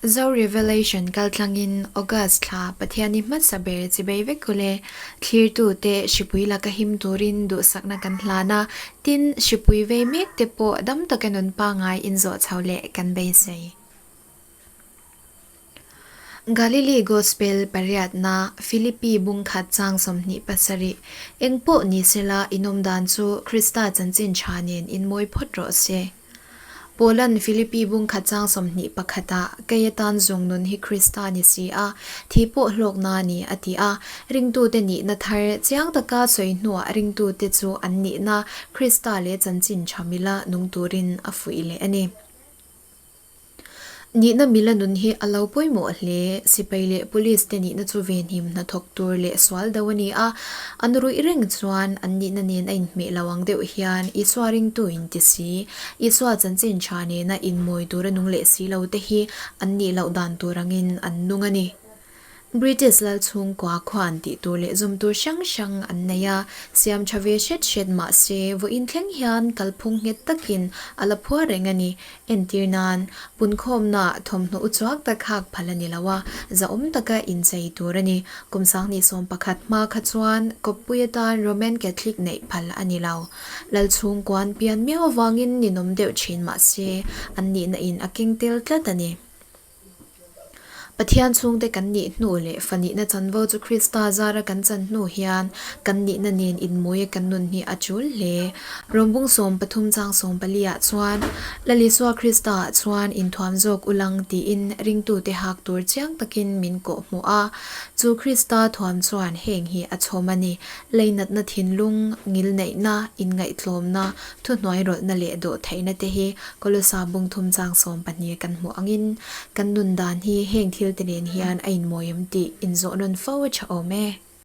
Zo Revelation kaltlangin August thla Pathiani hmasa ber chibei vek ule thlirtute hripui laka him turin duhsakna kan hlan a, tin hripui vei mek te pawh dam taka nun pangngai inzawh chho leh kan beisei. Galili Gospel pariatna Philippi bungkhat chang 27 Engpawh ni sela inawm dan chu Krista chanchin tha nen inmawi phawt rawh se. Paula'n Philippi bungkhat chang 21 ah Kei atan zawng nun hi Krista ni si a, thi pawh hlawkna a ni a ti a. Ringtute nihna thar chiang taka sawi hnuah ringtute chu an nihna Krista leh chanchin tha mila nung turin a fuih leh a ni. Nihna mila nun hi a lo pawimawh hle. Sipai leh Police te nihna chu venhim hnathawk tur leh sual do a ni a, an ruih reng chuan an nihna nen a inhmeh lo ang deuh hian Isua ringtu in ti si, Isua chanchin tha nena inmawi tura nung leh si lo te hi an nih loh dan tur angin an nung a ni. British lal chhungkua khuan tih tur leh zawm tur hrang hrang an nei a, siam tha ve hret hret mah se vawiin thleng hian kalphung nghet takin a la phuar reng a ni. Entir nan, punkhawmna thawmhnaw uchuak tak hak phal a ni lo a, zahawm taka inchei tur a ni. Kum sanghnih 11 hma kha chuan kawppui atan Roman Catholic neih phal a ni lo. Lal chhungkuan pian miau avangin ninawm deuh thin mah se an nihna in a keng tel tlat a ni. Pathian chhungte kan nih hnu leh fa nihna chanvo chu Krista zara kan chan hnu hian kan nihna nen inmawia kan nun hi a tul hle. Rawmbung 13 chang 14 ah chuan, Lal Isua Krista ah chuan inthuam zawk u lang tiin ringtute hak tur chiang takin min kawh hmuh a. Chu Krista thuam chuan heng hi a chhawm a ni, Leinatna thinlung, ngilneihna, inngaihtlawmna, Thuhnuai rawlhna leh dawhtheihna te hi Kolosa bung thum chang 12 kan hmuh angin kan nun dan hi heng thil te nen hian a inmawi awm tih inzawh nawn fo a tha awm e.